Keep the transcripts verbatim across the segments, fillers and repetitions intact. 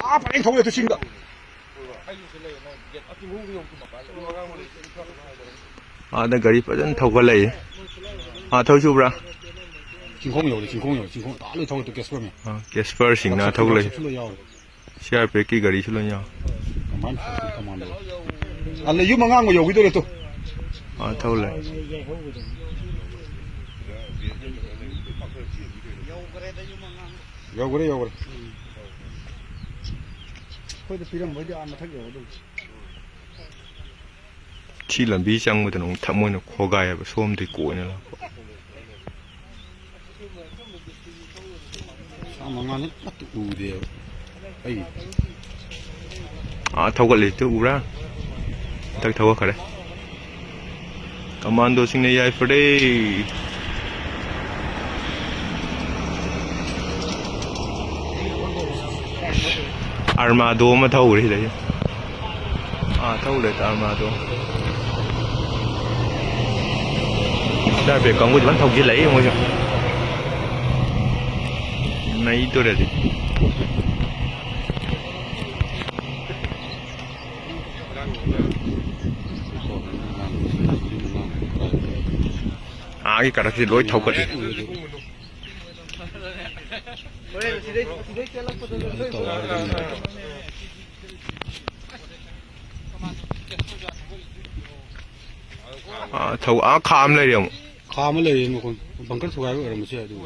ꯑꯥ ꯄꯔꯦꯡ ꯊꯧꯕ ꯂꯩꯇꯦ ꯆꯤꯡꯗ꯫ ꯑꯥꯗ ꯒꯥꯔꯤ ꯐꯖꯅ ꯊꯧꯒꯠꯂꯛꯏ꯫ ꯑꯥ, ꯊꯕꯛ ꯁꯨꯕ꯭ꯔꯥ? ꯆꯤꯡꯈꯣꯡ ꯌꯧꯔꯦ, ꯆꯤꯡꯈꯣꯡ ꯌꯧꯔꯦ, ꯆꯤꯡꯈꯣꯡ ꯇꯥ ꯂꯣꯏ ꯊꯧꯒꯠꯇꯦ, ꯀꯦꯁꯄꯔ ꯃꯌꯥꯝ꯫ ꯑꯥ, ꯀꯦꯁꯄꯔꯁꯤꯡꯅ ꯊꯧꯒꯠꯂꯛꯏ꯫ ꯁꯤ ꯑꯥꯔ ꯄꯤ ꯑꯦꯐꯀꯤ ꯒꯥꯔꯤꯁꯨ ꯂꯣꯏ ꯌꯥꯎꯔꯦ꯫ Common ꯐꯣꯔꯁꯀꯤ commando. ꯑꯜꯂ ꯌꯨꯝ ꯑꯉꯥꯡꯕ ꯌꯧꯈꯤꯗꯣꯔꯦ ꯇꯨ꯫ ꯑꯥ, ꯊꯧ ꯂꯩ꯫ ꯌꯧꯈ꯭ꯔꯦ, ꯌꯧꯈ꯭ꯔꯦ꯫ ꯑꯩꯈꯣꯏꯗ ꯄꯤꯔꯝꯕꯩꯗꯤ ꯑꯥ ꯃꯊꯛ ꯌꯧꯒꯗꯧꯕ꯫ ꯁꯤ ꯂꯝꯕꯤ ꯆꯪꯕꯗꯅ ꯑꯃꯨꯛ ꯊꯃꯣꯏꯅ ꯈꯣꯒꯥꯏ ꯍꯥꯏꯕ, ꯁꯣꯝꯗꯒꯤ ꯀꯣꯏꯅ ꯂꯥꯛꯄ꯫ ꯁꯥ ꯃꯉꯥꯅꯤ ꯑꯃꯠꯇ ꯎꯗꯦꯕ ꯑꯩ꯫ ꯑꯥ, ꯊꯧꯒꯠꯂꯤ, ꯇꯨ ꯎꯕ꯭ꯔꯥ? ꯍꯟꯗꯛ ꯊꯧꯒꯠꯈꯔꯦ꯫ ꯀꯃꯥꯟꯗꯣꯁꯤꯡꯅ ꯌꯥꯏꯐꯔꯦ꯫ ꯑꯥꯔꯃꯥꯗꯣ ꯑꯃ ꯊꯧꯈ꯭ꯔꯦ ꯁꯤꯗꯒꯤ꯫ ꯑꯥ, ꯊꯧꯈ꯭ꯔꯦ ꯑꯥꯔꯃꯥꯗꯣ꯫ ꯁꯤ ꯑꯥꯔ ꯄꯤ ꯑꯦꯐ ꯀꯥꯡꯕꯨꯁꯦ ꯐꯖꯅ ꯊꯧꯖꯤꯜꯂꯛꯏ ꯃꯣꯏꯁꯨ꯫ ꯅꯩꯗꯣꯔꯦ ꯁꯤ꯫ ꯑꯥꯒꯤ ꯀꯥꯔꯛꯁꯤ ꯂꯣꯏ ꯊꯧꯒꯠꯂꯤ꯫ ꯑꯥ, ꯊꯧ-, ꯑꯥ, ꯈꯥ ꯑꯃ ꯂꯩꯔꯦ ꯑꯃꯨꯛ꯫ ꯈꯥ ꯑꯃ ꯂꯩꯔꯦ ꯃꯈꯣꯟ꯫ ꯕꯪꯀꯔ ꯊꯨꯒꯥꯏꯕ ꯑꯣꯏꯔꯝꯕꯁꯨ ꯌꯥꯏ ꯑꯗꯨꯕꯨ꯫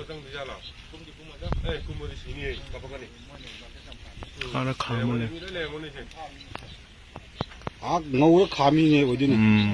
ꯑꯥꯗ ꯈꯥ ꯑꯃ ꯂꯩ꯫ ꯑꯥ, ꯉꯧꯔ ꯈꯥꯝꯃꯤꯅꯦ ꯑꯣꯏꯗꯣꯏꯅꯦ꯫ ꯎꯝ꯫